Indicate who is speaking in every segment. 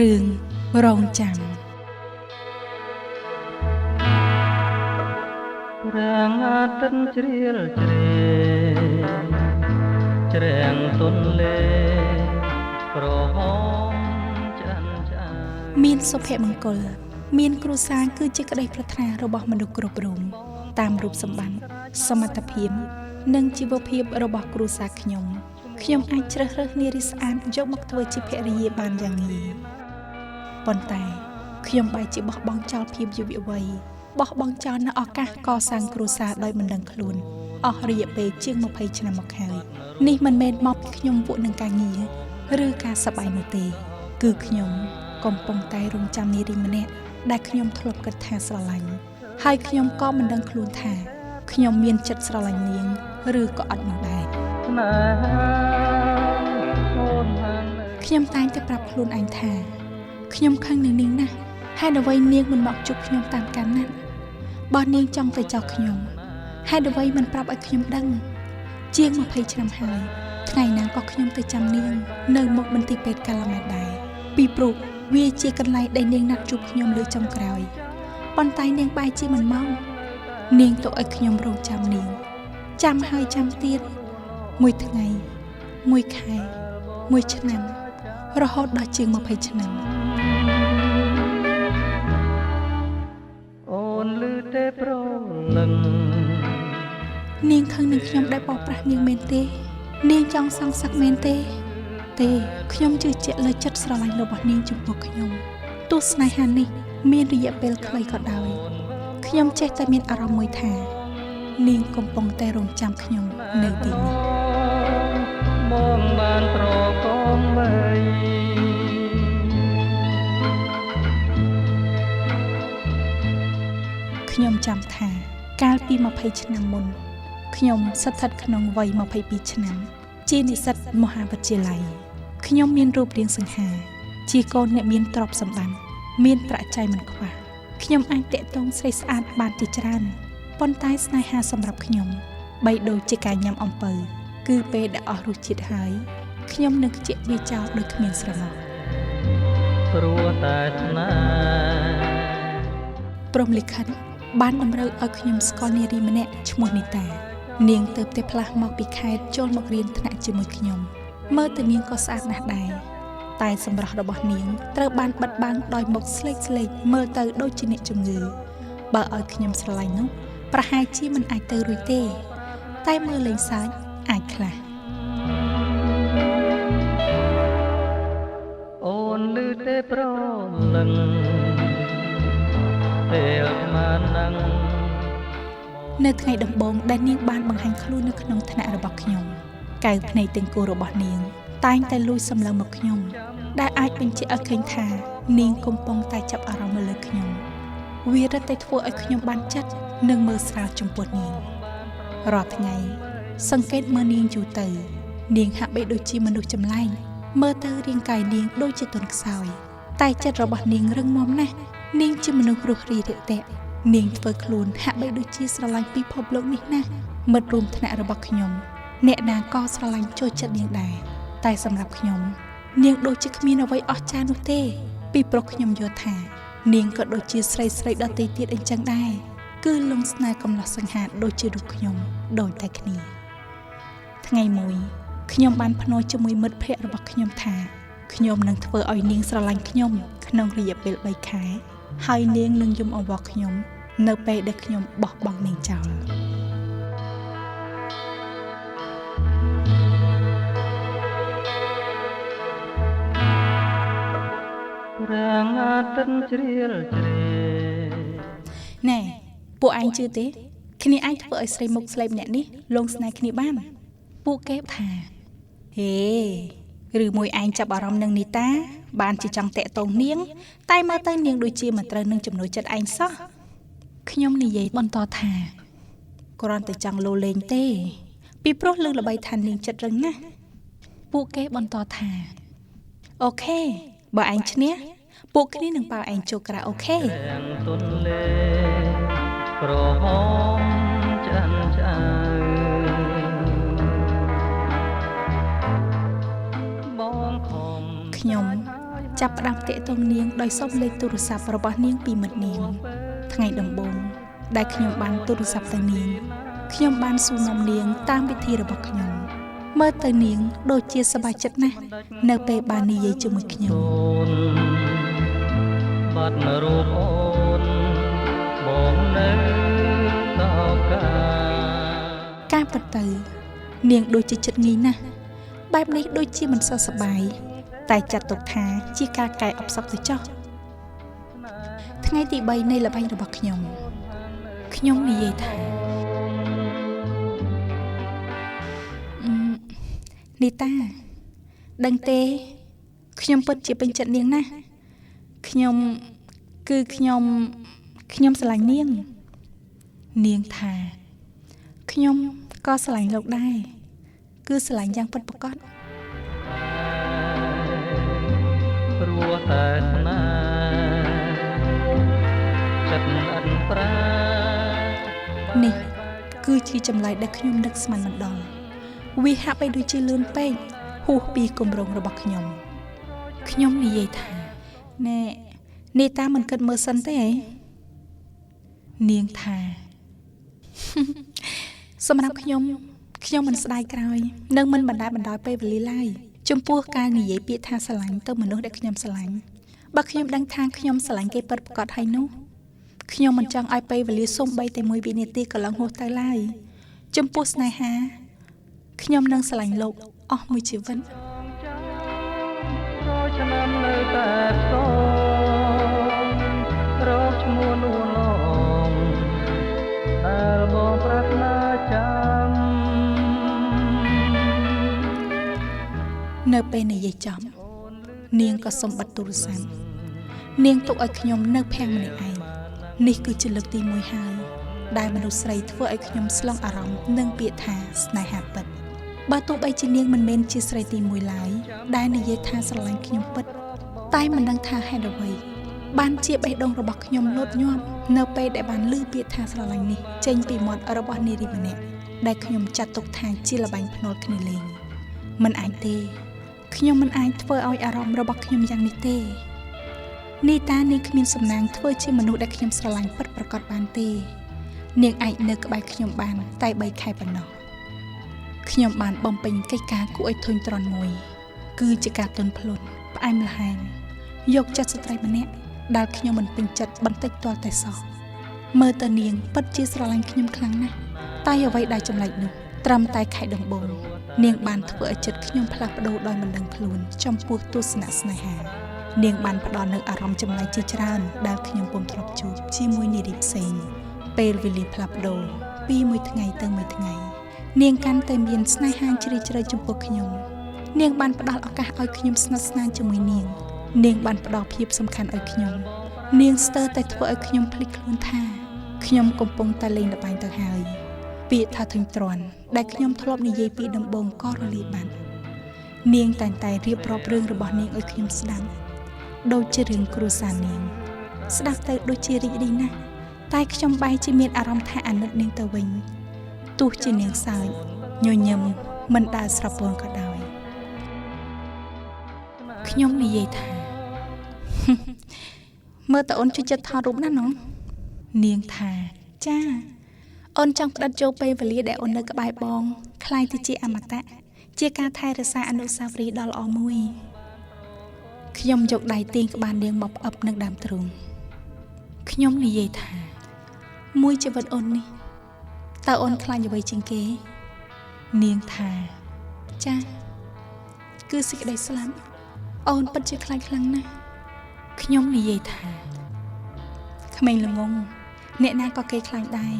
Speaker 1: រឿងរងចាំ
Speaker 2: រាងអាទិត្យជ្រៀលជ្រេជ្រាំងទន្លេក្រហមឆ្អិនឆ្អៅ
Speaker 1: មានសុភមង្គលមានគ្រួសារគឺជាក្តីប្រាថ្នារបស់មនុស្សគ្រប់រូបតាមរូបសម្បត្តិសមត្ថភាពនិងជីវភាពរបស់គ្រួសារខ្ញុំខ្ញុំអាចជ្រើសរើសនារីស្អាតយកមកធ្វើជាភរិយាបានយ៉ាងងាយប៉ុន្តែខ្ញុំបែរជាបោះបង់ចោលភាពយុវវ័យបោះបង់ចោលនូវឱកាសកសាងគ្រួសារដោយមិនដឹងខ្លួនអស់រយៈពេលជាង20ឆ្នាំមកហើយនេះមិនមែនមកពីខ្ញុំវក់នឹងការងារឬការសប្បាយនោះទេគឺខ្ញុំកំពុងតែរងចាំនារីម្នាក់ដែលខ្ញុំធ្លាប់គិតថាស្រឡាញ់ហើយខ្ញុំក៏មិនដឹងខ្លួនថាខ្ញុំមានចិត្តស្រឡាញ់នាងឬក៏អត់នោះដែរខ្ញុំតែងតែប្រាប់ខ្លួនឯងថាខ្ញុំខឹងនឹងនាងណាស់ហេតុអ្វីនាងមិនមកជួបខ្ញុំតាមការណាត់បើនាងចង់ទៅចោលខ្ញុំហេតុអ្វីមិនប្រាប់ឲ្យខ្ញុំដឹងជាង20ឆ្នាំហើយថ្ងៃណាក៏ខ្ញុំទៅចាំនាងនៅមុខមន្ទីរពេទ្យកាឡាម៉ែតដែរពីព្រោះវាជាកន្លែងដែលនាងណាត់ជួបខ្ញុំលើចុងក្រោយប៉ុន្តែនាងបែរជាមិនមកនាងទុកឲ្យខ្ញុំរងចាំនាងចាំហើយចាំទៀតមួយថ្ងៃមួយខែមួយឆ្នាំរហូតដល់ជាង20ឆ្នាំ
Speaker 2: អូនឮទេប្រលឹង
Speaker 1: នាងខឹងនឹងខ្ញុំដែលបោកប្រាស់នាងមែនទេនាងចង់សងសឹកមែនទេទេខ្ញុំជឿជាក់លើចិត្តស្រឡាញ់របស់នាងចំពោះខ្ញុំទោះស្នេហានេះមានរយៈពេលខ្លីក៏ដោយខ្ញុំចេះតែមានអារម្មណ៍មួយថានាងកំពុងតែរងចាំខ្ញុំនៅទីនេះ
Speaker 2: បងបានប្រកងវ័យ
Speaker 1: ខ្ញុំចាំថាកាលពី20ឆ្នាំមុនខ្ញុំស្ថិតក្នុងវ័យ22ឆ្នាំជានិស្សិតមហាវិទ្យាល័យខ្ញុំមានរូបរាងសង្ហាជាកូនអ្នកមានទ្រព្យសម្បត្តិមានប្រាក់ចាយមិនខ្វះខ្ញុំអាចតាក់ទងស្រីស្អាតបានជាច្រើនប៉ុន្តែស្នេហាសម្រាប់ខ្ញុំបីដូចជាការញ៉ាំអំពៅគឺពេលដែលអស់រសជាតិហើយខ្ញុំនឹងខ្ជិះវាចោលដោយគ្មានស្រណោះ
Speaker 2: ព្រោះតែស្នេហ៍
Speaker 1: ព្រមលិខិតបានតម្រូវឲ្យខ្ញុំស្គាល់នារីម្នាក់ឈ្មោះនីតានាងទៅផ្ទះផ្លាស់មកពីខេត្តចូលមករៀនថ្នាក់ជាមួយខ្ញុំមើលទៅនាងក៏ស្អាតណាស់ដែរតែសម្រស់របស់នាងត្រូវបានបិទបាំងដោយមុខស្លេកស្លេកមើលទៅដូចជាអ្នកជំងឺបើឲ្យខ្ញុំស្រឡាញ់នោះប្រហែលជាមិនអាចទៅរួចទេតែមើលលេងសើចអាចខ្លះ
Speaker 2: អូនឮទេប្រលឹងពេលមកនឹង
Speaker 1: នៅថ្ងៃដំបូងដែលនាងបានបង្ហាញខ្លួននៅក្នុងថ្នាក់របស់ខ្ញុំកែវភ្នែកទាំងគូរបស់នាងតែងតែលួចសម្លឹងមកខ្ញុំដែលអាចបញ្ជាក់ឲ្យឃើញថានាងកំពុងតែចាប់អារម្មណ៍មកលើខ្ញុំវារឹតតែធ្វើឲ្យខ្ញុំបានចិត្តនិងមើលស្រាលចំពោះនាងរាល់ថ្ងៃសង្កេតមើលនាងយូរទៅនាងហាក់បីដូចជាមនុស្សចម្លែកមើលទៅរាងកាយនាងដូចជាទន់ខ្សោយតែចិត្តរបស់នាងរឹងមាំណាស់នាងជាមនុស្សរស់រាយរាក់ទាក់នាងធ្វើខ្លួនហាក់បីដូចជាស្រឡាញ់ពិភពលោកនេះណាស់មិត្តរួមថ្នាក់របស់ខ្ញុំអ្នកណាក៏ស្រឡាញ់ចូលចិត្តនាងដែរតែសម្រាប់ខ្ញុំនាងដូចជាគ្មានអ្វីអស្ចារ្យនោះទេពីព្រោះខ្ញុំយល់ថានាងក៏ដូចជាស្រីស្រីដទៃទៀតអញ្ចឹងដែរគឺលងស្នេហ៍កំឡោះសង្ហាដូចជារូបខ្ញុំដូចតែគ្នាថ្ងៃមួយខ្ញុំបានភ្នាល់ជាមួយមិត្តភ័ក្តិរបស់ខ្ញុំថាខ្ញុំនឹងធ្វើឲ្យនាងស្រឡាញ់ខ្ញុំក្នុងរយៈពេល3ខែហើយនាងនឹងយំអង្វរខ្ញុំនៅពេលដែលខ្ញុំបោះបង់នាងចោល
Speaker 2: រាងអាទិត្យជ្រៀលជ្រេ
Speaker 1: ណែពួកឯងជឿទេគ្នាអាចធ្វើឲ្យស្រីមុខស្លេកម្នាក់នេះលងស្នេហ៍គ្នាបានពួកគេថាហេឬមួយឯងចាប់អារម្មណ៍នឹងនីតាបានជាចង់តាក់ទងនាងតែមើលទៅនាងដូចជាមិនត្រូវនឹងចំណូលចិត្តឯងសោះខ្ញុំនិយាយបន្តថាគ្រាន់តែចង់លោលេងទេពីព្រោះលើល្បីថានាងចិត្តរឹងណាស់ពួកគេបន្តថាអូខេបើឯងឈ្នះពួកគ្នានឹងប៉ាវឯងចូលក្រៅអូខេ
Speaker 2: ទន្លេក្រហមឆ្អិនឆ្អៅបងខំ
Speaker 1: ខ្ញុំ ចាប់ផ្ដើមទាក់ទងនាងដោយសុំលេខទូរស័ព្ទរបស់នាងពីមិត្តនាងថ្ងៃដំបូងដែលខ្ញុំបានទូរស័ព្ទទៅនាងខ្ញុំបានសួរនាំនាងតាមវិធីរបស់ខ្ញុំមើលទៅនាងដូចជាសប្បាយចិត្តណាស់នៅពេលបាននិយាយជាមួយខ្ញុំ
Speaker 2: បាត់រូបអូនបងនៅតកា
Speaker 1: ការពិតទៅនាងដូចជាចិត្តងាយណាស់បែបនេះដូចជាមិនសូវសប្បាយតែចាត់ទុកថាជាការកែអផ្សុកទៅចោះថ្ងៃទី3នៃល្បែងរបស់ខ្ញុំខ្ញុំនិយាយថានីតាដឹងទេខ្ញុំពិតជាពេញចិត្តនាងណាស់ខ្ញុំគឺខ្ញុំស្រឡាញ់នាងនាងថាខ្ញុំក៏ស្រឡាញ់លោកដែរគឺស្រឡាញ់យ៉ាងពិតប្រាកដ
Speaker 2: ព្រោះតែស្នេហ៍ចិត្តអត់ប្រា
Speaker 1: នេះគឺជាចម្លើយដែលខ្ញុំនឹកស្មានមិនដល់វាហាក់បីដូចជាលឿនពេកហួសពីគម្រោងរបស់ខ្ញុំខ្ញុំនិយាយថាណែនីតាមិនគិតមើលសិនទេអីនាងថាសម្រាប់ខ្ញុំខ្ញុំមិនស្ដាយក្រោយនិងមិនបណ្ដោយពេលវេលាឡើយចំពោះការនិយាយពាក្យថាស្រឡាញ់ទៅមនុស្សដែលខ្ញុំស្រឡាញ់បើខ្ញុំដឹងថាខ្ញុំស្រឡាញ់គេពិតប្រាកដហើយនោះខ្ញុំមិនចង់ឲ្យពេលវេលាសូម្បីតែមួយវិនាទីក៏ឡើងហួសទៅឡើយចំពោះស្នេហាខ្ញុំនឹងស្រឡាញ់លោកអស់មួយជីវិត
Speaker 2: រយឆ្នាំនៅតែផ្សងរកឈ្មោះនួនឡងដែលបងប្រាថ្នាចាំ
Speaker 1: នៅពេលនិយាយចំនាងក៏សុំបិទទូរស័ព្ទនាងទុកឲ្យខ្ញុំនៅភាំងម្នាក់ឯងនេះគឺជាលើកទី1ហើយដែលមនុស្សស្រីធ្វើឲ្យខ្ញុំស្លងអារម្មណ៍នឹងពាក្យថាស្នេហាពិតបើទោះបីជានាងមិនមែនជាស្រីទី1ឡើយដែលនិយាយថាស្រឡាញ់ខ្ញុំពិតតែមិនដឹងថាហេតុអ្វីបានជាបេះដូងរបស់ខ្ញុំលោតញាប់នៅពេលដែលបានឮពាក្យថាស្រឡាញ់នេះចេញពីមាត់របស់នារីម្នាក់ដែលខ្ញុំចាត់ទុកថាជាល្បែងភ្នាល់គ្នាលេងមិនអាចទេខ្ញុំមិនអាចធ្វើឲ្យអារម្មណ៍របស់ខ្ញុំយ៉ាងនេះទេនីតានាងគ្មានសំណាងធ្វើជាមនុស្សដែលខ្ញុំស្រឡាញ់ពិតប្រាកដបានទេនាងអាចនៅក្បែរខ្ញុំបានតែ3ខែប៉ុណ្ណោះខ្ញុំបានបំពេញកិច្ចការគួរឲ្យធុញទ្រាន់មួយគឺជាការទន់ភ្លន់ផ្អែមល្ហែមយកចិត្តស្ត្រីម្នាក់ដែលខ្ញុំមិនពេញចិត្តបន្តិចទាល់តែសោះមើលទៅនាងពិតជាស្រឡាញ់ខ្ញុំខ្លាំងណាស់តែអ្វីដែលចម្លែកនោះត្រឹមតែខែដំបូងនាងបានធ្វើឲ្យចិត្តខ្ញុំផ្លាស់ប្ដូរដោយមិនដឹងខ្លួនចំពោះទស្សនៈស្នេហានាងបានផ្ដល់នូវអារម្មណ៍ចម្លែកជាច្រើនដែលខ្ញុំពុំធ្លាប់ជួបជាមួយនារីផ្សេងពេលវេលាផ្លាស់ប្ដូរពីមួយថ្ងៃទៅមួយថ្ងៃនាងកាន់តែមានស្នេហាជ្រាលជ្រៅចំពោះខ្ញុំនាងបានផ្ដល់ឱកាសឲ្យខ្ញុំស្និទ្ធស្នាលជាមួយនាងនាងបានផ្ដល់ភាពសំខាន់ឲ្យខ្ញុំនាងស្ទើរតែធ្វើឲ្យខ្ញុំភ្លេចខ្លួនថាខ្ញុំកំពុងតែលេងល្បែងទៅហើយពាក្យថាធុញទ្រាន់ដែលខ្ញុំធ្លាប់និយាយពីដំបូងក៏រលាយបាត់នាងតែងតែរៀបរាប់រឿងរបស់នាងឲ្យខ្ញុំស្ដាប់ដូចជារឿងគ្រួសារនាងស្ដាប់ទៅដូចជារីករាយណាស់តែខ្ញុំបែរជាមានអារម្មណ៍ថាអាណិតនាងទៅវិញទោះជានាងសើចញញឹមមិនដែលស្រពោនក៏ដោយខ្ញុំនិយាយថាមើលតើអូនជួយចិត្តថតរូបណាស់ណោះនាងថាចាអូនចង់ផ្ដិតចូលពេលវេលាដែលអូននៅក្បែរបងក្លាយទៅជាអមតៈជាការថែរក្សាអនុស្សាវរីយ៍ដ៏ល្អមួយខ្ញុំយកដៃទាញក្បាលនាងមកផ្អឹបនឹងដើមទ្រូងខ្ញុំនិយាយថាមួយជីវិតអូននេះតើអូនខ្លាចអ្វីជាងគេនាងថាចាគឺសេចក្តីស្លាប់អូនពិតជាខ្លាចខ្លាំងណាស់ខ្ញុំនិយាយថាក្មេងល្ងងអ្នកណាក៏គេខ្លាចដែរ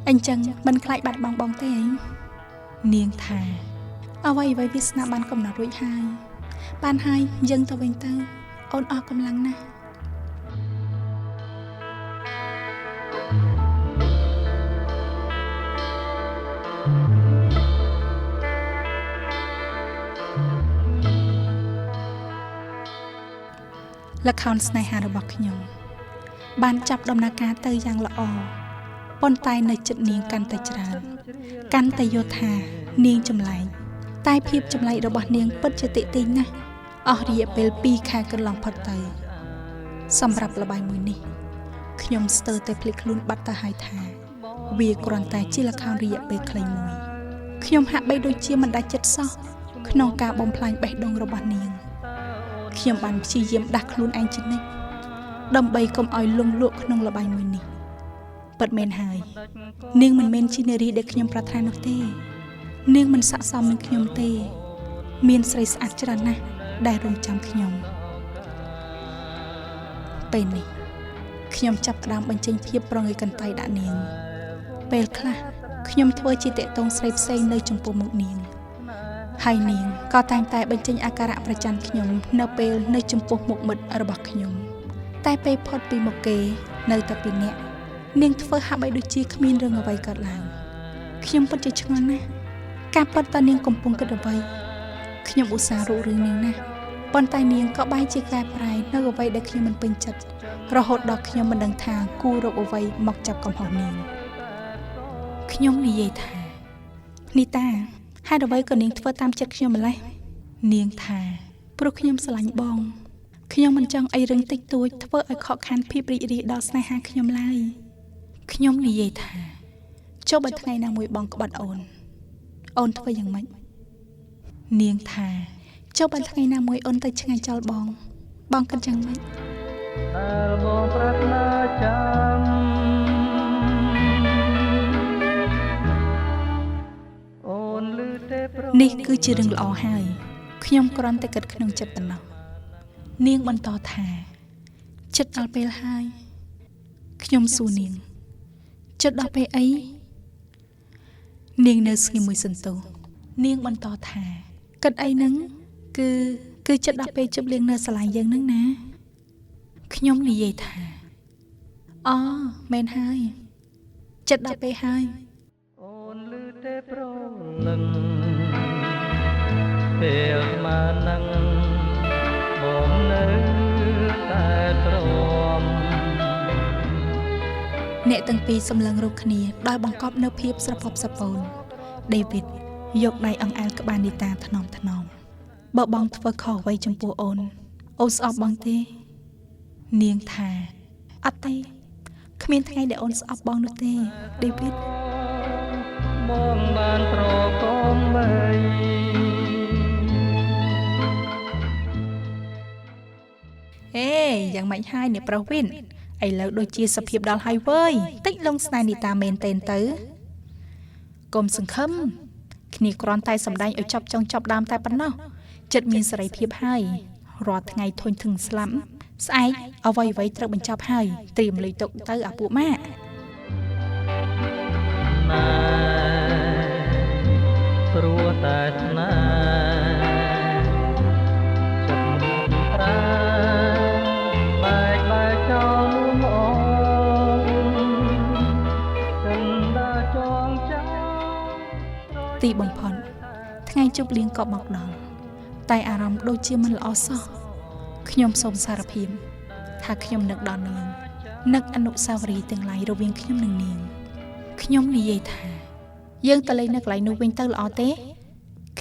Speaker 1: អញ្ចឹងមិនខ្លាចបាត់បង់បងទេអីនាងថាអ្វីៗវាសនាបានកំណត់រួចហើយបានហើយយើងទៅវិញទៅអូនអស់កម្លាំងណាស់ល្ខោនស្នេហារបស់ខ្ញុំបានចាប់ដំណើរការទៅយ៉ាងល្អប៉ុន្តែនៅចិត្តនាងកាន់តែច្រើនកាន់តែយល់ថានាងចម្លែកតែភាពចម្លែករបស់នាងពិតជាទាក់ទាញណាស់ អស់រយៈពេល2ខែកន្លងផុតទៅសម្រាប់ល្បែងមួយនេះខ្ញុំស្ទើរតែភ្លេចខ្លួនបាត់ទៅហើយថាវាគ្រាន់តែជាល្ខោនរយៈពេលខ្លីមួយខ្ញុំហាក់បីដូចជាមិនដាច់ចិត្តសោះក្នុងការបំផ្លាញបេះដូងរបស់នាងខ្ញុំបានព្យាយាមដាស់ខ្លួនឯងជានិច្ចដើម្បីកុំឲ្យលង់លក់ក្នុងល្បែងមួយនេះពិតមែនហើយនាងមិនមែនជានារីដែលខ្ញុំប្រាថ្នានោះទេនាងមិនស័ក្តិសមនឹងខ្ញុំទេមានស្រីស្អាតច្រើនណាស់ដែលរងចាំខ្ញុំពេលនេះខ្ញុំចាប់ផ្ដើមបញ្ចេញភាពប្រងើយកន្តើយដាក់នាងពេលខ្លះខ្ញុំធ្វើជាតេតងស្រីផ្សេងនៅចំពោះមុខនាងហើយនាងក៏តែងតែបញ្ចេញអាការៈប្រច័ណ្ឌខ្ញុំនៅពេលនៅចំពោះមុខមិត្តរបស់ខ្ញុំតែពេលផុតពីមុខគេនៅតែពីរនាក់នាងធ្វើហាក់បីដូចជាគ្មានរឿងអ្វីកើតឡើងខ្ញុំពិតជាឆ្ងល់ណាស់ការពិតតើនាងកំពុងគិតអ្វីខ្ញុំឧស្សាហ៍រករឿងនាងណាស់ប៉ុន្តែនាងក៏បែរជាកែប្រែនៅអ្វីដែលខ្ញុំមិនពេញចិត្តរហូតដល់ខ្ញុំមិនដឹងថាគួររកអ្វីមកចាប់កំហុសនាងខ្ញុំនិយាយថានីតាហេតុអ្វីក៏នាងធ្វើតាមចិត្តខ្ញុំម្ល៉េះនាងថាព្រោះខ្ញុំស្រឡាញ់បងខ្ញុំមិនចង់អីរឿងតិចតួចធ្វើឲ្យខកខានភាពរីករាយដល់ស្នេហាខ្ញុំឡើយខ្ញុំនិយាយថាចុះបើថ្ងៃណាមួយបងក្បត់អូនអូនធ្វើយ៉ាងម៉េចនាងថាចុះបើថ្ងៃណាមួយអូនទៅឆ្ងាយចោលបងបងគិតយ៉ាងម៉េច
Speaker 2: ដែលបងប្រាថ្នាចាំអូនឮទេ
Speaker 1: នេះគឺជារឿងល្អហើយខ្ញុំគ្រាន់តែគិតក្នុងចិត្តប៉ុណ្ណោះនាងបន្តថាចិត្តដល់ពេលហើយខ្ញុំសួរនាងចិត្តដល់ពេលអីនាងនៅស្ងៀមមួយសន្ទុះនាងបន្តថាគិតអីហ្នឹងគឺចិត្តដល់ពេលជប់លៀងនៅសាលាយើងហ្នឹងណាខ្ញុំនិយាយថាអូមែនហើយចិត្តដល់ពេលហើយ
Speaker 2: អូនឮទេប្រលឹងពេលស្មាននឹងបងនៅតែទ្រាំ
Speaker 1: អ្នកទាំងពីរសម្លឹងរកគ្នាដោយបង្កប់នៅភាពស្រភពស្រពោនដេវីតយកដៃអង្អែលក្បាលនីតាថ្នមថ្នមបើបងធ្វើខុសអ្វីចំពោះអូនអូនស្អប់បងទេនាងថាអត់ទេគ្មានថ្ងៃដែលអូនស្អប់បងនោះទេដេវីត
Speaker 2: បងបានប្រកបបី
Speaker 1: អេយ៉ាងម៉េចហើយអ្នកប្រុសវិញឥឡូវដូចជាសភាពដល់ហើយវើយតិចលងស្នេហ៍នីតាមែនទែនទៅកុំសង្ឃឹមគ្នាគ្រាន់តែសម្ដែងឲ្យចប់ចុងចប់ដើមតែប៉ុណ្ណោះចិត្តមានសេរីភាពហើយរាល់ថ្ងៃធុញថឹងស្លាប់ស្អែកអ្វីៗត្រូវបញ្ចប់ហើយត្រៀមលុយទុកទៅអាពួកម៉ាក់
Speaker 2: ព្រោះតែស្នេហ៍ចិត្តប្រាបែកបែកចោលនួនចិនដាចងចាំ
Speaker 1: ទីបំផុតថ្ងៃជប់លៀងក៏មកដល់តែអារម្មណ៍ដូចជាមិនល្អសោះខ្ញុំសូមសារភាពថាខ្ញុំនឹកដល់នាងនឹកអនុស្សាវរីយ៍ទាំងឡាយរវាងខ្ញុំនិងនាងខ្ញុំនិយាយថាយើងទៅលេងនៅកន្លែងនោះវិញទៅល្អទេ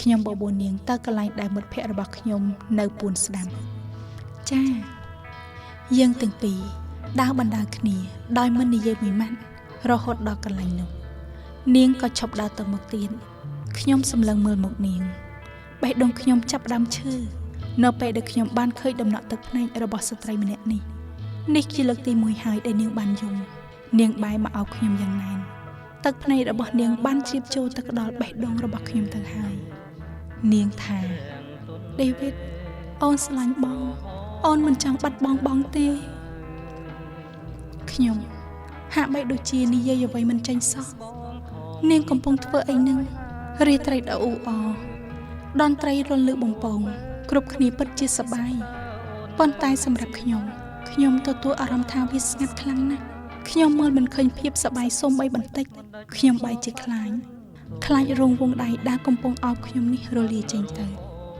Speaker 1: ខ្ញុំបបួលនាងទៅកន្លែងដែលមិត្តភក្តិរបស់ខ្ញុំនៅពួនស្ដាំចាយើងទាំងពីរដើរបណ្ដើរគ្នាដោយមិននិយាយមួយម៉ាត់រហូតដល់កន្លែងនោះនាងក៏ឈប់ដើរទៅមុខទៀតខ្ញុំសម្លឹងមើលមុខនាងបេះដូងខ្ញុំចាប់ផ្ដើមឈឺនៅពេលដែលខ្ញុំបានឃើញដំណក់ទឹកភ្នែករបស់ស្ត្រីម្នាក់នេះនេះជាលើកទី1ហើយដែលនាងបានយំនាងបែរមកអោបខ្ញុំយ៉ាងណែនទឹកភ្នែករបស់នាងបានជ្រាបចូលទៅដល់បេះដូងរបស់ខ្ញុំទៅហើយនាងថាដេវីតអូនស្រឡាញ់បងអូនមិនចង់បាត់បង់បងទេខ្ញុំហាក់បីដូចជានិយាយអ្វីមិនចេញសោះនាងកំពុងធ្វើអីនឹងរាត្រីដ៏អ៊ូអរតន្ត្រីរលឺបំពងគ្រប់គ្នាពិតជាសប្បាយប៉ុន្តែសម្រាប់ខ្ញុំខ្ញុំទទួលអារម្មណ៍ថាវាស្ងាត់ខ្លាំងណាស់ខ្ញុំមើលមិនឃើញភាពសប្បាយសូម្បីបន្តិចខ្ញុំបែរជាខ្លាចរងវងដៃដែលកំពុងអោបខ្ញុំនេះរលាយចេញទៅ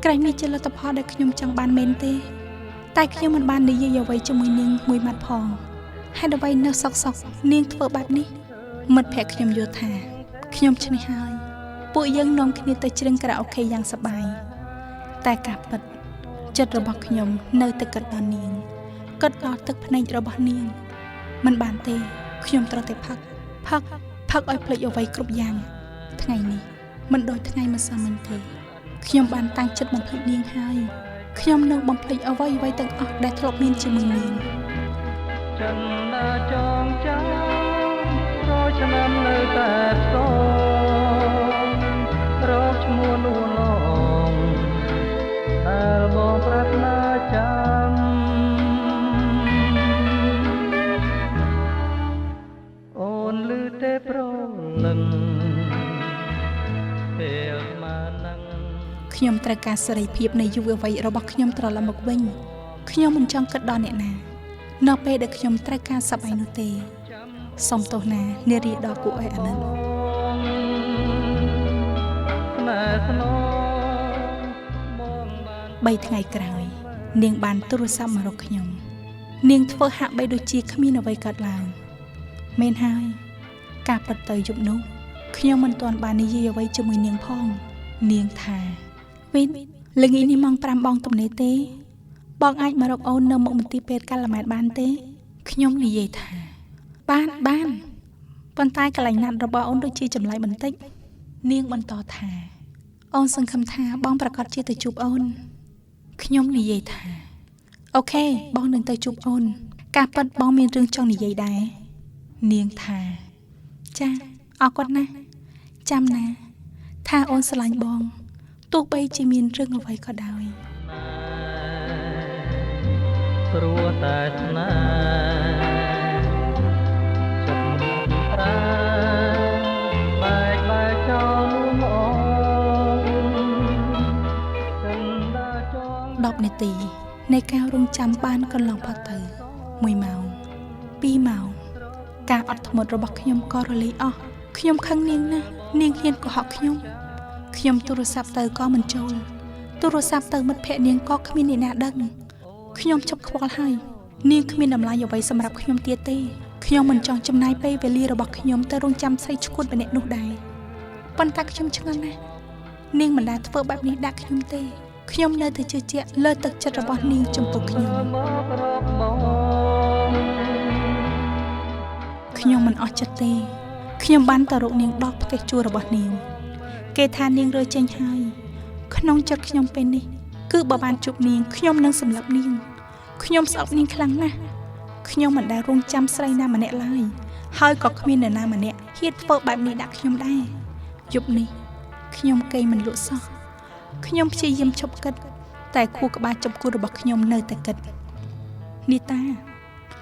Speaker 1: ក្រែងនេះជាលទ្ធផលដែលខ្ញុំចង់បានមែនទេតែខ្ញុំមិនបាននិយាយអ្វីជាមួយនាងមួយម៉ាត់ផងហេតុអ្វីនៅសក់នាងធ្វើបែបនេះមិត្តភក្តិខ្ញុំយល់ថាខ្ញុំឈ្នះហើយពួកយើងនាំគ្នាទៅច្រៀងខារ៉ាអូខេយ៉ាងសប្បាយតែការពិត ចិត្តរបស់ខ្ញុំនៅតែគិតដល់នាងគិតដល់ទឹកភ្នែករបស់នាងមិនបានទេខ្ញុំត្រូវតែផឹកផឹកផឹកឲ្យភ្លេចអ្វីគ្រប់យ៉ាងថ្ងៃនេះមិនដូចថ្ងៃម្សិលមិញទេខ្ញុំបានតាំងចិត្តបំភ្លេចនាងហើយខ្ញុំនឹងបំភ្លេចអ្វីអ្វីទាំងអស់ដែលធ្លាប់មានជាមួយនាង
Speaker 2: ចិនដាចងចាំរយឆ្នាំនៅតែផ្សងរកឈ្មោះនួនឡងដែលបងប្រាថ្នាចាំអូនឮទេប្រលឹងពេលមកនឹង
Speaker 1: ខ្ញុំត្រូវការសេរីភាពនៃយុវវ័យរបស់ខ្ញុំត្រឡប់មកវិញខ្ញុំមិនចង់គិតដល់អ្នកណានៅពេលដែលខ្ញុំត្រូវការសប្បាយនោះទេសូមទោសណានារីដ៏គួរឲ្យអាណិត3ថ្ងៃក្រោយនាងបានទូរស័ព្ទមករកខ្ញុំនាងធ្វើហាក់បីដូចជាគ្មានអ្វីកើតឡើងមែនហើយការពិតទៅយប់នោះខ្ញុំមិនទាន់បាននិយាយអ្វីជាមួយនាងផងនាងថាវិញល្ងាចនេះម៉ោង5បងទំនេរទេបងអាចមករកអូននៅមុខមន្ទីរពេទ្យកាល់ម៉ែតបានទេខ្ញុំនិយាយថាបានបានប៉ុន្តែកន្លែងណាត់របស់អូនដូចជាចម្លែកបន្តិចនាងបន្តថាអូនសង្ឃឹមថាបងប្រកាសជាទៅជួបអូនខ្ញុំនិយាយថាអូខេបងនឹងទៅជួបអូនការពិតបងមានរឿងចង់និយាយដែរនាងថាចាអរគុណណាស់ចាំណាថាអូនស្រឡាញ់បងទោះបីជាមានរឿងអ្វីក៏ដោយ
Speaker 2: ព្រោះតែស្នេហ៍ចិត្តប្រាបែកបែកចោលនួនអងចិនដាចង
Speaker 1: 10នាទីនៃការរងចាំបានកន្លងផុតទៅ1ម៉ោង2ម៉ោងការអត់ធ្មត់របស់ខ្ញុំក៏រលាយអស់ខ្ញុំខឹងនាងណាស់នាងហ៊ានកុហកខ្ញុំខ្ញុំទូរស័ព្ទទៅក៏មិនចូលទូរស័ព្ទទៅមិត្តភក្តិនាងក៏គ្មានអ្នកណាដឹងខ្ញុំជប់ខ្វល់ហើយនាងគ្មានតម្លៃអ្វីសម្រាប់ខ្ញុំទៀតទេខ្ញុំមិនចង់ចំណាយពេលវេលារបស់ខ្ញុំទៅរងចាំស្រីឈួតម្នាក់នោះដែរប៉ុន្តែខ្ញុំឆ្ងល់ណាស់នាងមិនដែលធ្វើបែបនេះដាក់ខ្ញុំទេខ្ញុំនៅតែជឿជាក់លើទឹកចិត្តរបស់នាងចំពោះខ្ញុំខ្ញុំមិនអស់ចិត្តទេខ្ញុំបានទៅរកនាងដល់ផ្ទះជួលរបស់នាងគេថានាងរើចេញហើយក្នុងចិត្តខ្ញុំពេលនេះគឺបើបានជួបនាងខ្ញុំនឹងសម្លាប់នាងខ្ញុំស្អប់នាងខ្លាំងណាស់ខ្ញុំមិនដែលរងចាំស្រីណាម្នាក់ឡើយហើយក៏គ្មាននរណាម្នាក់ហ៊ានធ្វើបែបនេះដាក់ខ្ញុំដែរយប់នេះខ្ញុំគេងមិនលក់សោះខ្ញុំព្យាយាមឈប់គិតតែខួរក្បាលចំគូរបស់ខ្ញុំនៅតែគិតនីតា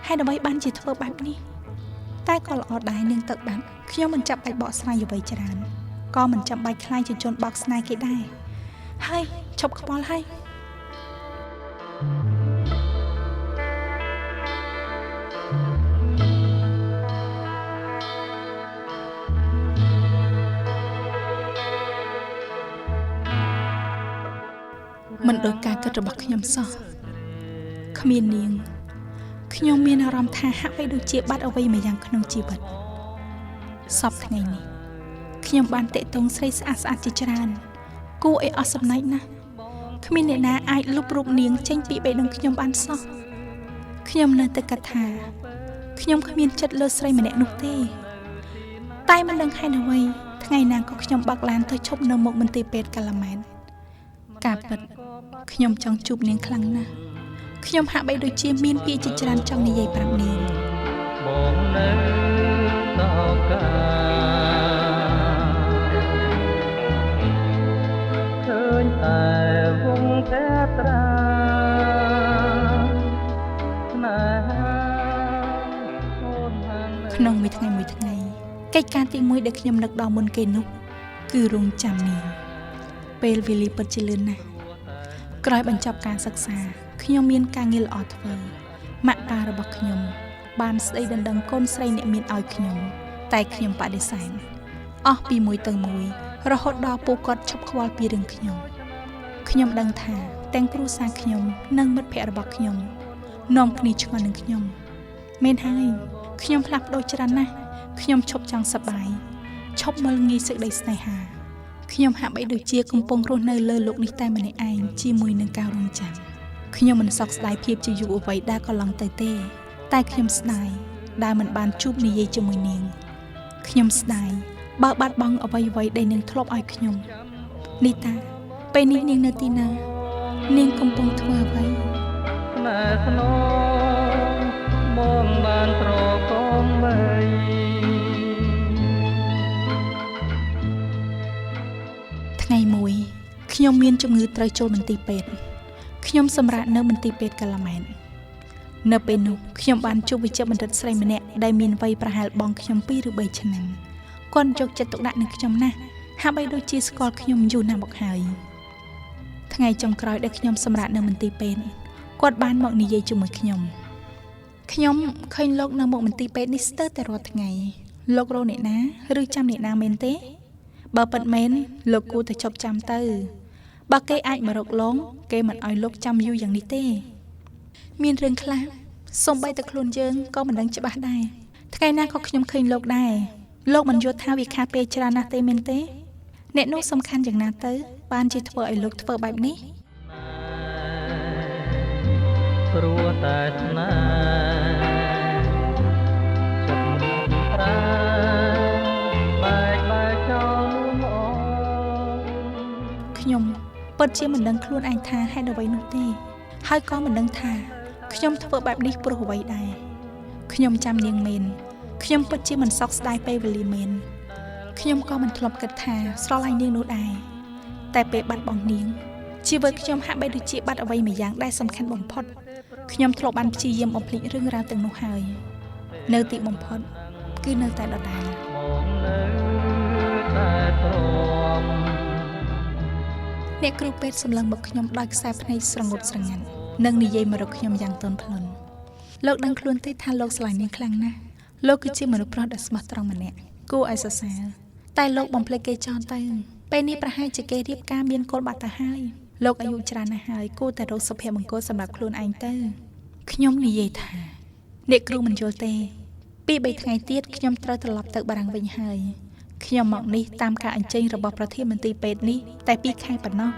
Speaker 1: ហេតុអ្វីបានជាធ្វើបែបនេះតែក៏ល្អដែរនាងទៅបាត់ខ្ញុំមិនចាំបាច់បកស្រាយអ្វីច្រើនក៏មិនចាំបាច់ខ្លាចជាជនបោកស្នេហ៍គេដែរហើយឈប់ខ្វល់ហើយមិនដោយការគិតរបស់ខ្ញុំសោះគ្មាននាងខ្ញុំមានអារម្មណ៍ថាហាក់បីដូចជាបាត់អ្វីមួយយ៉ាងក្នុងជីវិតសប្តាហ៍ថ្ងៃនេះខ្ញុំបានតាក់ទងស្រីស្អាតស្អាតជាច្រើនគួរឲ្យអស់សំណេចណាស់គ្មានអ្នកណាអាចលុបរូបនាងចេញពីបេះដូងខ្ញុំបានសោះខ្ញុំនៅតែគិតថាខ្ញុំគ្មានចិត្តលើស្រីម្នាក់នោះទេតែមិនដឹងហេតុអ្វីថ្ងៃណាក៏ខ្ញុំបើកឡានទៅឈប់នៅមុខមន្ទីរពេទ្យកាឡាម៉ែនការពិតខ្ញុំចង់ជួបនាងខ្លាំងណាស់ខ្ញុំហាក់បីដូចជាមានពាក្យជាច្រើនចង់និយាយប្រាប់នាង
Speaker 2: បងនៅតកាឃើញតែវងតែត្រាស្នេហាអូនហាង
Speaker 1: ក្នុងមួយថ្ងៃមួយថ្ងៃកិច្ចការទី1ដែលខ្ញុំនឹកដល់មុនគេនោះគឺរងចាំនាងពេលវេលាពិតជាលឿនណាស់ក្រោយបញ្ចប់ការសិក្សាខ្ញុំមានការងារល្អធ្វើម៉ាក់ប៉ារបស់ខ្ញុំបានស្ដីដណ្ដឹងកូនស្រីអ្នកមានឲ្យខ្ញុំតែខ្ញុំបដិសេធអស់ពីមួយទៅមួយរហូតដល់ពួកគាត់ឈប់ខ្វល់ពីរឿងខ្ញុំខ្ញុំដឹងថាទាំងគ្រួសារខ្ញុំនិងមិត្តភក្តិរបស់ខ្ញុំនាំគ្នាឆ្ងល់នឹងខ្ញុំមែនហើយខ្ញុំផ្លាស់ប្ដូរច្រើនណាស់ខ្ញុំឈប់ចង់សប្បាយឈប់មើលងាយសេចក្តីស្នេហាខ្ញុំហាក់បីដូចជាកំពុងរស់នៅលើលោកនេះតែម្នាក់ឯងជាមួយនឹងការរងចាំ ខ្ញុំមិនសោកស្ដាយភាពជាយុវវ័យដែលកន្លងទៅទេ តែខ្ញុំស្ដាយដែលមិនបានជួបនិយាយជាមួយនាងខ្ញុំស្ដាយបើបាត់បង់អ្វីៗដែលនាងធ្លាប់ឲ្យខ្ញុំនីតាពេលនេះនាងនៅទីណានាងកំពុងធ្វើអ្វី
Speaker 2: ស្នេហ៍ស្នងបងបានត្រកងបី
Speaker 1: ថ្ងៃមួយខ្ញុំមានជំងឺត្រូវចូលមន្ទីរពេទ្យខ្ញុំសម្រាកនៅមន្ទីរពេទ្យកាឡាម៉ែននៅពេលនោះខ្ញុំបានជួបវេជ្ជបណ្ឌិតស្រីម្នាក់ដែលមានវ័យប្រហែលបងខ្ញុំ2ឬ3ឆ្នាំគាត់យកចិត្តទុកដាក់នឹងខ្ញុំណាស់ហាក់បីដូចជាស្គាល់ខ្ញុំយូរណាស់មកហើយថ្ងៃចុងក្រោយដែលខ្ញុំសម្រាកនៅមន្ទីរពេទ្យគាត់បានមកនិយាយជាមួយខ្ញុំខ្ញុំឃើញលោកនៅមុខមន្ទីរពេទ្យនេះស្ទើរតែរាល់ថ្ងៃលោករកអ្នកណាឬចាំអ្នកណាមែនទេបើពិតមែនលោកគួរតែជប់ចាំទៅបើគេអាចមករកលងគេមិនឲ្យលោកចាំយូរយ៉ាងនេះទេមានរឿងខ្លះសូម្បីតែខ្លួនយើងក៏មិនដឹងច្បាស់ដែរថ្ងៃណាក៏ខ្ញុំឃើញលោកដែរលោកមិនយល់ថាវាខាតពេលច្រើនណាស់ទេមែនទេអ្នកនោះសំខាន់យ៉ាងណាទៅបានជាធ្វើឲ្យលោកធ្វើបែបនេះ
Speaker 2: ព្រោះតែស្នេហ៍ចិត្តប្រាបែកបែកចោលមក
Speaker 1: ខ្ញុំពិតជាមិនដឹងខ្លួនឯងថាហេតុអ្វីនោះទេហើយក៏មិនដឹងថាខ្ញុំធ្វើបែបនេះព្រោះអ្វីដែរខ្ញុំចាំនាងមែនខ្ញុំពិតជាមិនសោកស្ដាយពេលវេលាមែនខ្ញុំក៏មិនធ្លាប់គិតថាស្រឡាញ់នាងនោះដែរតែពេលបាត់បង់នាងជីវិតខ្ញុំហាក់បីដូចជាបាត់អ្វីមួយយ៉ាងដែលសំខាន់បំផុតខ្ញុំធ្លាប់បានព្យាយាមបំភ្លេចរឿងរ៉ាវទាំងនោះហើយនៅទីបំផុតគឺនៅតែដដែល
Speaker 2: បងនៅតែទ្រាំ
Speaker 1: អ្នកគ្រូពេទ្យសម្លឹងមកខ្ញុំដោយខ្សែភ្នែកស្រងូតស្រងាត់និងនិយាយមករកខ្ញុំយ៉ាងទន់ភ្លន់លោកដឹងខ្លួនទេថាលោកស្រឡាញ់នាងខ្លាំងណាស់លោកគឺជាមនុស្សប្រុសដ៏ស្មោះត្រង់ម្នាក់គួរឲ្យសរសើរតែលោកបំភ្លេចគេចោលទៅពេលនេះប្រហែលជាគេរៀបការមានកូនបាត់ទៅហើយលោកអាយុច្រើនណាស់ហើយគួរតែរកសុភមង្គលសម្រាប់ខ្លួនឯងទៅខ្ញុំនិយាយថាអ្នកគ្រូមិនយល់ទេពី3ថ្ងៃទៀតខ្ញុំត្រូវត្រឡប់ទៅបារាំងវិញហើយខ្ញុំមកនេះតាមការអញ្ជើញរបស់ប្រធានមន្ទីរពេទ្យនេះតែ2ខែប៉ុណ្ណោះ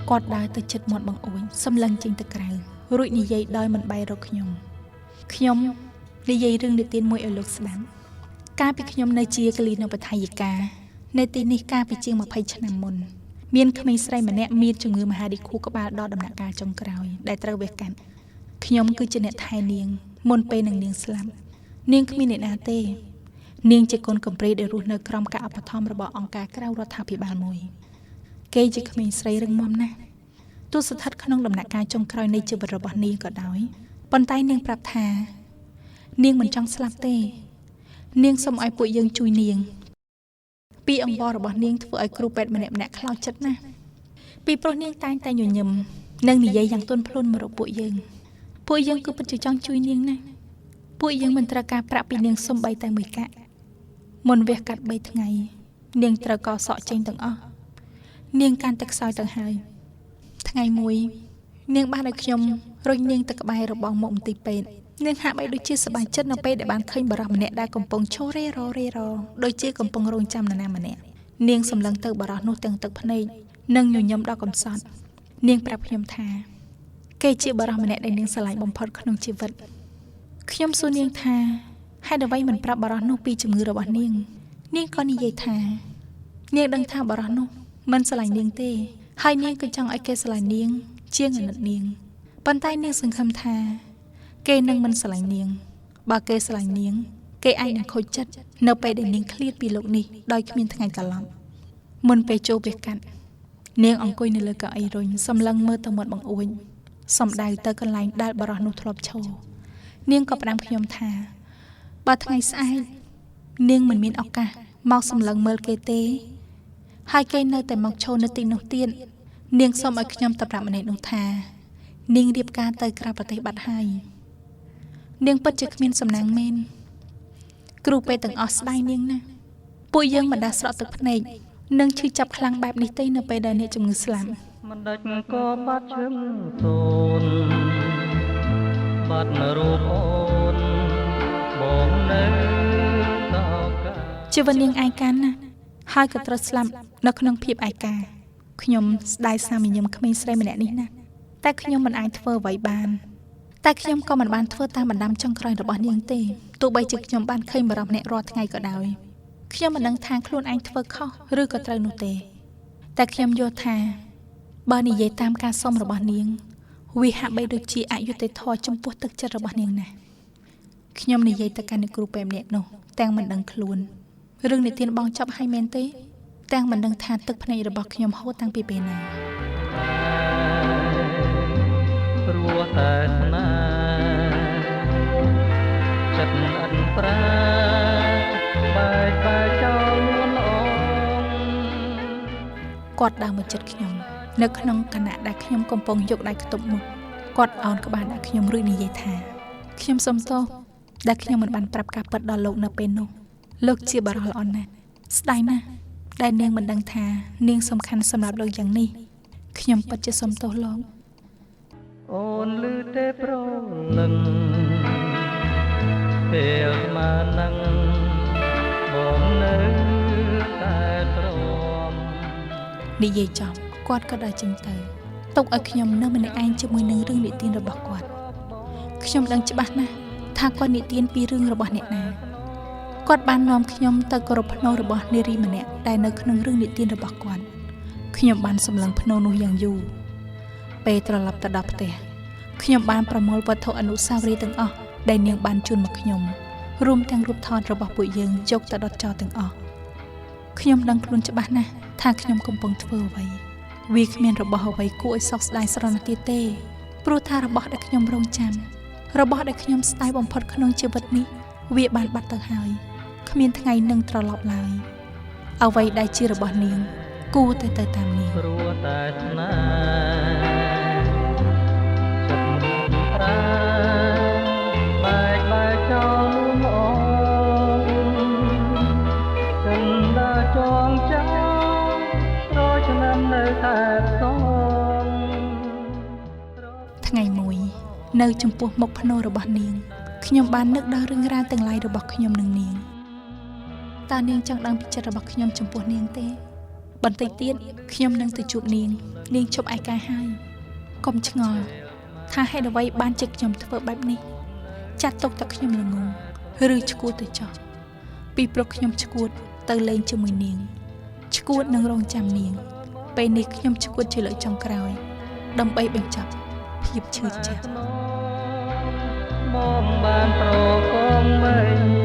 Speaker 1: គាត់ដើរទៅជិតមាត់បង្អួចសម្លឹងចេញទៅក្រៅរួចនិយាយដោយមិនបែររកខ្ញុំខ្ញុំនិយាយរឿងនិទានមួយឲ្យលោកស្ដាប់កាលពីខ្ញុំនៅជាកលីនបដ្ឋាយិកានៅទីនេះកាលពីជាង20ឆ្នាំមុនមានក្មេងស្រីម្នាក់មានជំងឺមហារីកខួរក្បាលដល់ដំណាក់កាលចុងក្រោយដែលត្រូវវះកាត់ខ្ញុំគឺជាអ្នកថែនាងមុនពេលនឹងនាងស្លាប់នាងគ្មានអ្នកណាទេនាងជាកូនកំព្រាដែលរស់នៅក្រោមការឧបត្ថម្ភរបស់អង្គការក្រៅរដ្ឋាភិបាលមួយគេជាក្មេងស្រីរឹងមាំណាស់ទោះស្ថិតក្នុងដំណាក់កាលចុងក្រោយនៃជីវិតរបស់នាងក៏ដោយប៉ុន្តែនាងប្រាប់ថានាងមិនចង់ស្លាប់ទេនាងសូមឲ្យពួកយើងជួយនាងពីអង្វររបស់នាងធ្វើឲ្យគ្រូពេទ្យម្នាក់ៗខ្លោចចិត្តណាស់ពីព្រោះនាងតែងតែញញឹមនិងនិយាយយ៉ាងទន់ភ្លន់មករកពួកយើងពួកយើងគឺពិតជាចង់ជួយនាងណាស់ពួកយើងមិនត្រូវការប្រាក់ពីនាងសូម្បីតែមួយកាក់មុនវះកាត់3ថ្ងៃនាងត្រូវកសក់ចេញទាំងអស់នាងកាន់តែខ្សោយទៅហើយថ្ងៃមួយនាងបានឲ្យខ្ញុំរុញនាងទៅក្បែររបងមុខមន្ទីរពេទ្យនាងហាក់បីដូចជាសប្បាយចិត្តនៅពេលដែលបានឃើញបុរសម្នាក់ដែលកំពុងឈររេររេរដូចជាកំពុងរងចាំនរណាម្នាក់នាងសម្លឹងទៅបុរសនោះទាំងទឹកភ្នែកនិងញញឹមដ៏កំសត់នាងប្រាប់ខ្ញុំថាគេជាបុរសម្នាក់ដែលនាងស្រឡាញ់បំផុតក្នុងជីវិតខ្ញុំសួរនាងថាហេតុអ្វីមិនប្រាប់បុរសនោះពីជំងឺរបស់នាងនាងក៏និយាយថានាងដឹងថាបុរសនោះមិនស្រឡាញ់នាងទេហើយនាងក៏ចង់ឲ្យគេស្រឡាញ់នាងជាងអាណិតនាងប៉ុន្តែនាងសង្ឃឹមថាគេនឹងមិនស្រឡាញ់នាងបើគេស្រឡាញ់នាងគេអាចនឹងខូចចិត្តនៅពេលដែលនាងឃ្លាតពីលោកនេះដោយគ្មានថ្ងៃត្រឡប់មុនពេលចូលវះកាត់នាងអង្គុយនៅលើកៅអីរុញសម្លឹងមើលទៅមាត់បង្អួចសំដៅទៅកន្លែងដែលបុរសនោះធ្លាប់ឈរនាងក៏ផ្ដាំខ្ញុំថាបើថ្ងៃស្អែកនាងមិនមានឱកាសមកសម្លឹងមើលគេទេហើយគេនៅតែមកឈរនៅទីនោះទៀតនាងសូមឲ្យខ្ញុំទៅប្រាប់ម្នាក់នោះថានាងរៀបការទៅក្រៅប្រទេសបាត់ហើយនាងពិតជាគ្មានសំណាងមែនគ្រូពេទ្យទាំងអស់ស្ដាយនាងណាស់ពួកយើងមិនដែលស្រក់ទឹកភ្នែកនិងឈឺចាប់ខ្លាំងបែបនេះទេនៅពេលដែលអ្នកជំងឺស្លាប់
Speaker 2: មិនដាច់ក៏បាត់ឈឹងសូនបាត់រូបអូនបងនៅតកា
Speaker 1: ជីវិតនាងឯកាណាស់ហើយក៏ត្រូវស្លាប់នៅក្នុងភាពឯកាខ្ញុំស្ដាយស្នាមញញឹមក្មេងស្រីម្នាក់នេះណាស់តែខ្ញុំមិនអាចធ្វើអ្វីបានតែខ្ញុំក៏មិនបានធ្វើតាមបណ្ដាំចុងក្រោយរបស់នាងទេទោះបីជាខ្ញុំបានឃើញបរិសម្នាក់រាល់ថ្ងៃក៏ដោយខ្ញុំមិនដឹងថាខ្លួនឯងធ្វើខុសឬក៏ត្រូវនោះទេតែខ្ញុំយល់ថាបើនិយាយតាមការសុំរបស់នាងវាហាក់បីដូចជាអយុត្តិធម៌ចំពោះទឹកចិត្តរបស់នាងណាស់ខ្ញុំនិយាយទៅកាន់អ្នកគ្រូពេទ្យម្នាក់នោះទាំងមិនដឹងខ្លួនរឿងនិទានបងចប់ហើយមែនទេទាំងមិនដឹងថាទឹកភ្នែករបស់ខ្ញុំហូរតាំងពីពេលណា
Speaker 2: ព្រោះតែស្នេហ៍ចិត្តអិនប្រាបែកបែកចោលនួនល្អង
Speaker 1: គាត់ដើរមកចិត្តខ្ញុំនៅក្នុងខណៈដែលខ្ញុំកំពុងយកដៃខ្ទប់មុខគាត់អោនក្បាលដាក់ខ្ញុំរួចនិយាយថាខ្ញុំសូមទោសដែលខ្ញុំមិនបានប្រាប់ការពិតដល់លោកនៅពេលនោះលោកជាបរិសុទ្ធល្អណាស់ស្ដាយណាស់ដែលនាងមិនដឹងថានាងសំខាន់សម្រាប់លោកយ៉ាងនេះខ្ញុំពិតជាសូមទោសលោក
Speaker 2: អូនឮទេប្រលឹងពេលស្មាននឹងបងនៅតែទ្រាំ
Speaker 1: និយាយចប់គាត់ក៏ដើរចេញទៅទុកឲ្យខ្ញុំនៅម្នាក់ឯងជាមួយនឹងរឿងនិទានរបស់គាត់ខ្ញុំដឹងច្បាស់ណាស់ថាគាត់និទានពីរឿងរបស់អ្នកណាគាត់បាននាំខ្ញុំទៅគោរពភ្នូរបស់នារីម្នាក់ដែលនៅក្នុងរឿងនិទានរបស់គាត់ខ្ញុំបានសម្លឹងភ្នូនោះយ៉ាងយូរពេលត្រឡប់ទៅដល់ផ្ទះខ្ញុំបានប្រមូលវត្ថុអនុស្សាវរីយ៍ទាំងអស់ដែលនាងបានជូនមកខ្ញុំរួមទាំងរូបថតរបស់ពួកយើងយកទៅដុតចោលទាំងអស់ខ្ញុំដឹងខ្លួនច្បាស់ណាស់ថាខ្ញុំកំពុងធ្វើអ្វីវាគ្មានរបស់អ្វីគួរឲ្យសោកស្ដាយស្រណោះទៀតទេព្រោះថារបស់ដែលខ្ញុំរងចាំរបស់ដែលខ្ញុំស្ដាយបំផុតក្នុងជីវិតនេះវាបានបាត់ទៅហើយគ្មានថ្ងៃនឹងត្រឡប់ឡើយអ្វីដែលជារបស់នាងគួរតែទៅតាមនាង
Speaker 2: ព្រោះតែស្នេហ៍ចិត្តប្រាបែកបែកចោលនួនល្អងចិនដាចងចាំរយឆ្នាំនៅតែផ្សង
Speaker 1: ថ្ងៃមួយនៅចំពោះមុខភ្នូរបស់នាងខ្ញុំបាននឹកដល់រឿងរ៉ាវទាំងឡាយរបស់ខ្ញុំនិងនាងតើនាងចង់ដឹងពីចិត្តរបស់ខ្ញុំចំពោះនាងទេបន្តិចទៀតខ្ញុំនឹងទៅជួបនាងនាងជប់ឯកាហើយកុំឆ្ងល់ថាហេតុអ្វីបានជាខ្ញុំធ្វើបែបនេះចាត់ទុកតែខ្ញុំល្ងងឬឈួតទៅចោះពីព្រោះខ្ញុំឈួតទៅលេងជាមួយនាងឈួតនឹងរងចាំនាងពេលនេះខ្ញុំឈួតជាលើកចុងក្រោយដើម្បីបញ្ចប់ភាពឈឺចាប់
Speaker 2: មកបានប្រកងមិន